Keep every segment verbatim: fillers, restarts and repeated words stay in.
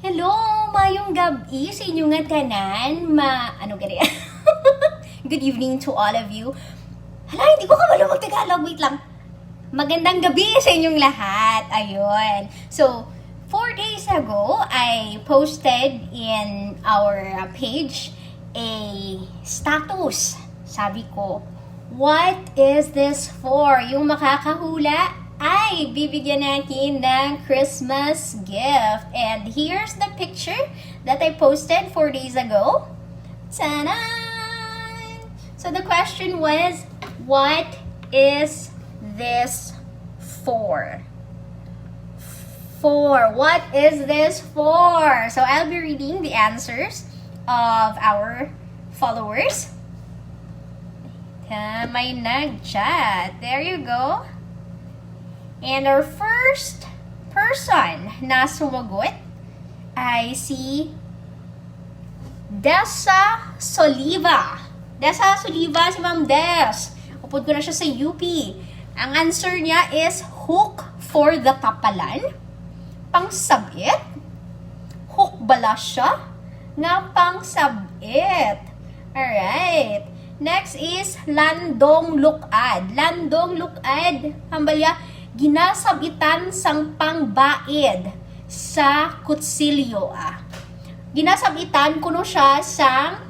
Hello! Mayong gabi sa inyo nga tanan. Ma... Ano gani? Good evening to all of you. Hala, hindi ko kabalo mag-Tagalog. Wait lang. Magandang gabi sa inyong lahat. Ayun. So, four days ago, I posted in our page a status. Sabi ko, "What is this for?" Yung makakahula ay bibigyan natin ng Christmas gift. And here's the picture that I posted four days ago. Tanan! So the question was, "What is this for?" For. What is this for? So I'll be reading the answers of our followers. Ah, may nag-chat. There you go. And our first person na sumagot ay si Dessa Soliva. Dessa Soliva, si Ma'am Des. Upod ko na siya sa U P. Ang answer niya is hook for the tapalan. Pangsabit. Hook bala siya nga pangsabit. Alright. Next is Landong Lukad. Landong Lukad, hambalya, ginasabitan sang pangbaid sa kutsilyo. Ah. Ginasabitan kuno siya sang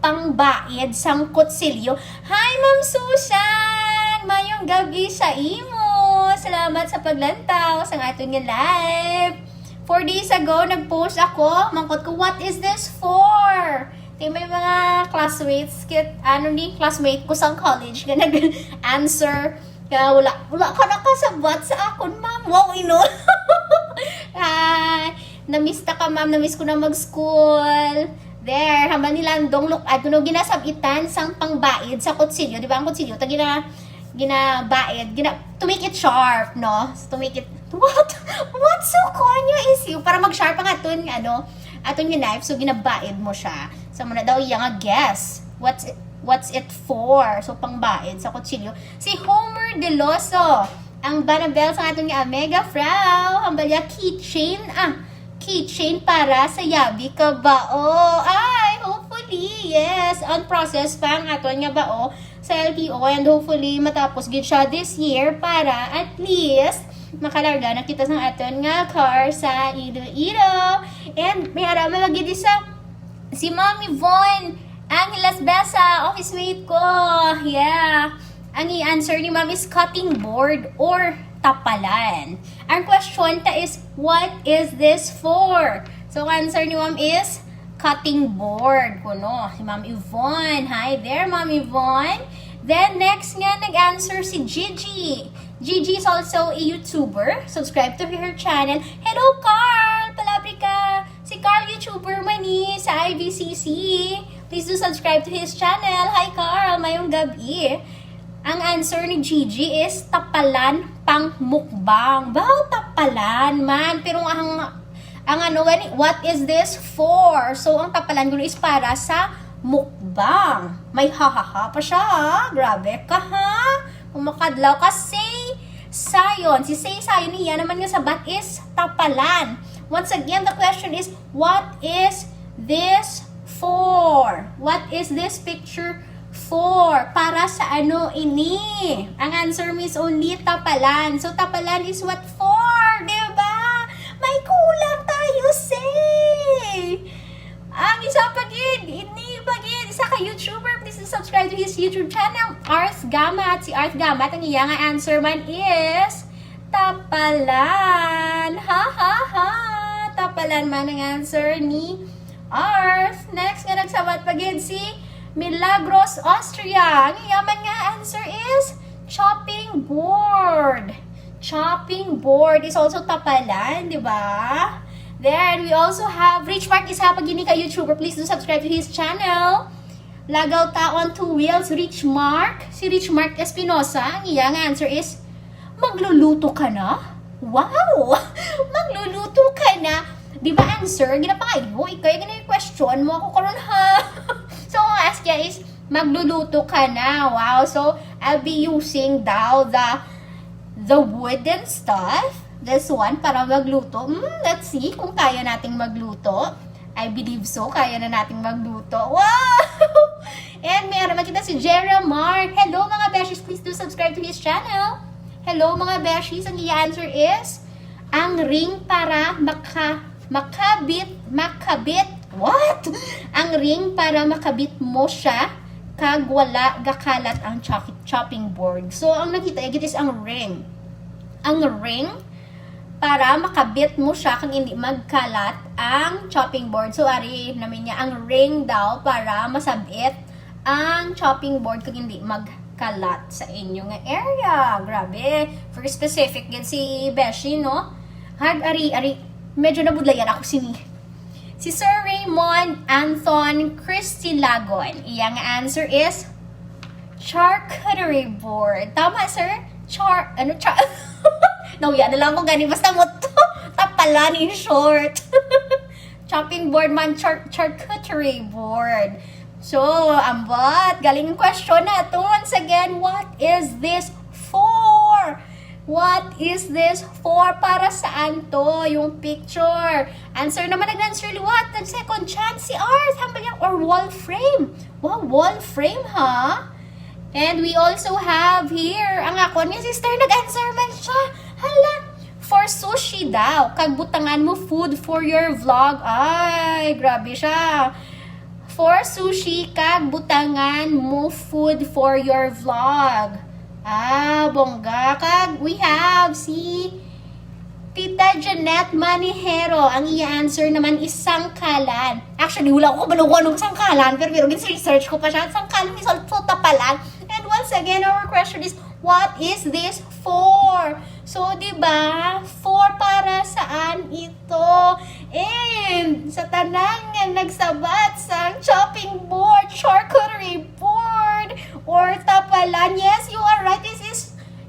pangbaid sang kutsilyo. Hi, Ma'am Susan! Mayong gabi sa imo! Salamat sa paglantaw sang aton nga live. Four days ago, nag-post ako. Mangkot ko, "What is this for?" Di may mga classmates, kit, ano ni, classmate ko sa college nga nag-answer. Kaya wala, wala ka nakasabat sa akon, ma'am. Wow, ino. Ah, namiss ta ka, ma'am. Namiss ko na mag-school. There, hambal ni Landong Lukad, kuno ginasabitan sang pangbaid sa kutsilyo. Di ba ang kutsilyo, ta gina, ginabaid, gina, to make it sharp, no? So, to make it, what? What so konyo is you? Para mag-sharp ang aton, ano, aton yung knife, so ginabaid mo siya. So, muna daw iya nga guess. What's it, what's it for? So, pangbaid sa kutsilyo. Si Homer Deloso, ang banabel sa aton nga Mega Frau, hambalya keychain, ah, keychain para sa yabi ka bao. Ay, hopefully, yes. On process pa ang aton nga bao sa L T O, and hopefully matapos gid siya this year para at least makalarga na kita sang aton nga car sa Iloilo. And may ara man lagi di sa si Ma'am Yvonne Angeles Besa, office mate ko. Yeah. Ang i-answer ni Ma'am is cutting board or tapalan. Ang question ta is, "What is this for?" So, ang answer ni Ma'am is cutting board. Kuno, si Ma'am Yvonne. Hi there, Ma'am Yvonne. Then, next nga nag-answer si Gigi. Gigi is also a YouTuber. Subscribe to her channel. Hello, Carl! Palabrika! Si Carl, YouTuber man ni sa I V C C. Please do subscribe to his channel. Hi, Carl! Mayong gabi. Ang answer ni Gigi is tapalan pang mukbang. Wow, tapalan man. Pero ang, ang ano gani, what is this for? So, ang tapalan kuno is para sa mukbang. May hahaha pa siya, ha? Grabe ka, ha? Kung makadlaw ka, say Sayon. Si say Sayon, iya naman nga sabat is tapalan. Once again, the question is, what is this for? What is this picture for? Para sa ano ini? Ang answer mo is only tapalan. So, tapalan is what for? Di ba? May kulang tayo, say! Ang isa pa gid, ini pa gid, isa ka YouTuber, please subscribe to his YouTube channel, Arth Gamat. Si Arth Gamat, ang iya nga answer man is tapalan. Ha, ha, ha. Tapalan man ang answer ni Arth. Next nga nagsabat pa gid si Milagros Austria. Ang iya man nga answer is chopping board. Chopping board is also tapalan, di ba? Then, we also have Rich Mark, isa pa gid ni ka YouTuber. Please do subscribe to his channel. Lagaw ta on two wheels, Rich Mark. Si Rich Mark Espinosa, ang iya nga answer is, "Magluluto ka na?" Wow! "Magluluto ka na?" Di ba answer? Ginapangayo, ikaw yung gina-question mo ako karon, ha? So, ang ask niya is, "Magluluto ka na?" Wow! So, I'll be using daw the, the wooden stuff, This one para magluto. Hmm, let's see kung kaya nating magluto. I believe so, kaya na nating magluto. Wow! And may naman kita si Jera Mar. Hello, mga beshies, please do subscribe to his channel. Hello, mga beshies. Ang iya answer is, ang ring para maka, makabit, makabit. What? Ang ring para makabit mo siya kag wala gakalat ang chop-, chopping board. So, ang nakita, it is ang ring. Ang ring para makabit mo siya kag hindi magkalat ang chopping board. So, ari namin niya ang ring daw para masabit ang chopping board kag hindi magkalat sa inyo nga area. Grabe, very specific gid si Beshi, no? Hag, ari, ari, medyo nabudlayan ako sini. Si Sir Raymond Anthon Christilagon, iyang answer is charcuterie board. Tama, sir? Char-, ano, char-, nauya na lang ko gani. Basta mo to. Tapalan, in short. Chopping board man, char-, charcuterie board. So, ambot, galing ang question nato. Once again, what is this for? What is this for? Para saan to? Yung picture. Answer naman, nag-answer liwat. Nag-second chance si Art. Hambal niya, or wall frame. Wow, wall frame, ha? And we also have here, ang akon nga sister, nag-answer man siya. Hala, for sushi daw. Kag butangan mo food for your vlog. Ay, grabe siya. For sushi, kag butangan mo food for your vlog. Ah, bongga. Kag we have si Tita Jeanette Manihero. Ang iya answer naman is sangkalan. Actually, wala ko kabalo kung anong sangkalan, pero, pero gin-research ko pa siya. Sangkalan is also tapalan. And once again, our question is, what is this for? So, di ba? For para saan ito? And sa tanan nga nagsabat sang chopping board, charcuterie board, or tapalan, yes, you are right. This is,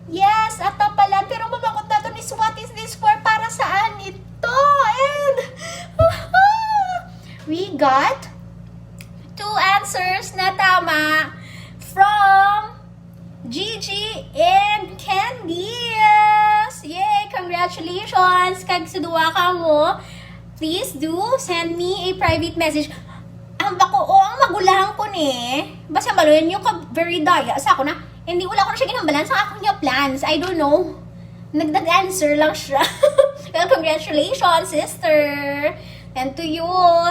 yes, a tapalan. Pero mabangot naton is, what is this for? Para saan ito? And we got two answers na tama from Gigi and Candice. Yay! Congratulations! Kag sa duwa ka mo, please do send me a private message. Ang bako, o, ang magulang ko ni. Basta maluyan nyo ka, very daya sa ako na. Hindi, wala ko na siya ginhambalan sa akong niya plans. I don't know. Nag-, nag-answer lang siya. Well, congratulations, sister! And to you,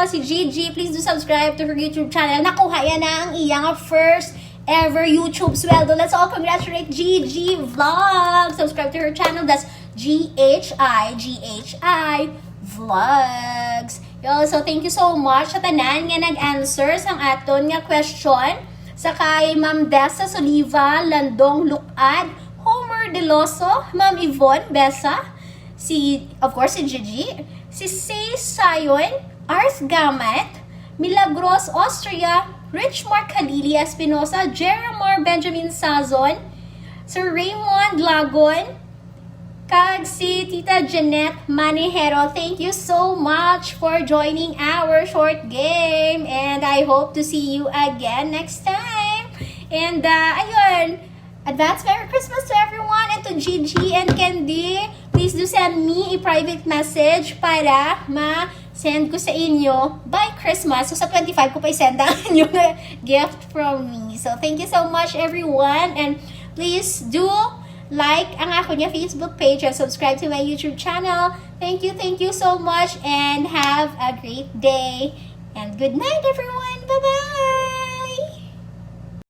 si Gigi, please do subscribe to her YouTube channel. Nakuha yan na ang iya nga first ever YouTube sweldo. Let's all congratulate Gigi Vlog. Subscribe to her channel. That's G H I G H I Vlogs. Yo, so thank you so much sa tanan nga nag-answer sang aton nga question. Sa kay Ma'am Dessa Soliva, Landong Lukad, Homer Deloso, Ma'am Yvonne Besa, si, of course, si Gigi, si Say Sayon, Ars Gamat, Milagros Austria, Richmar Kalili Espinosa, Jeramar Benjamin Sazon, Sir Raymond Lagon, kag si Tita Jeanette Manihero. Thank you so much for joining our short game, and I hope to see you again next time. And, uh, ayun, advance Merry Christmas to everyone and to Gigi and Candy. Please do send me a private message para ma-send ko sa inyo by Christmas. So, sa twenty-five ko pa i-send ang inyong gift from me. So, thank you so much, everyone. And please do like ang ako niya Facebook page and subscribe to my YouTube channel. Thank you, thank you so much, and have a great day. And good night, everyone. Bye-bye.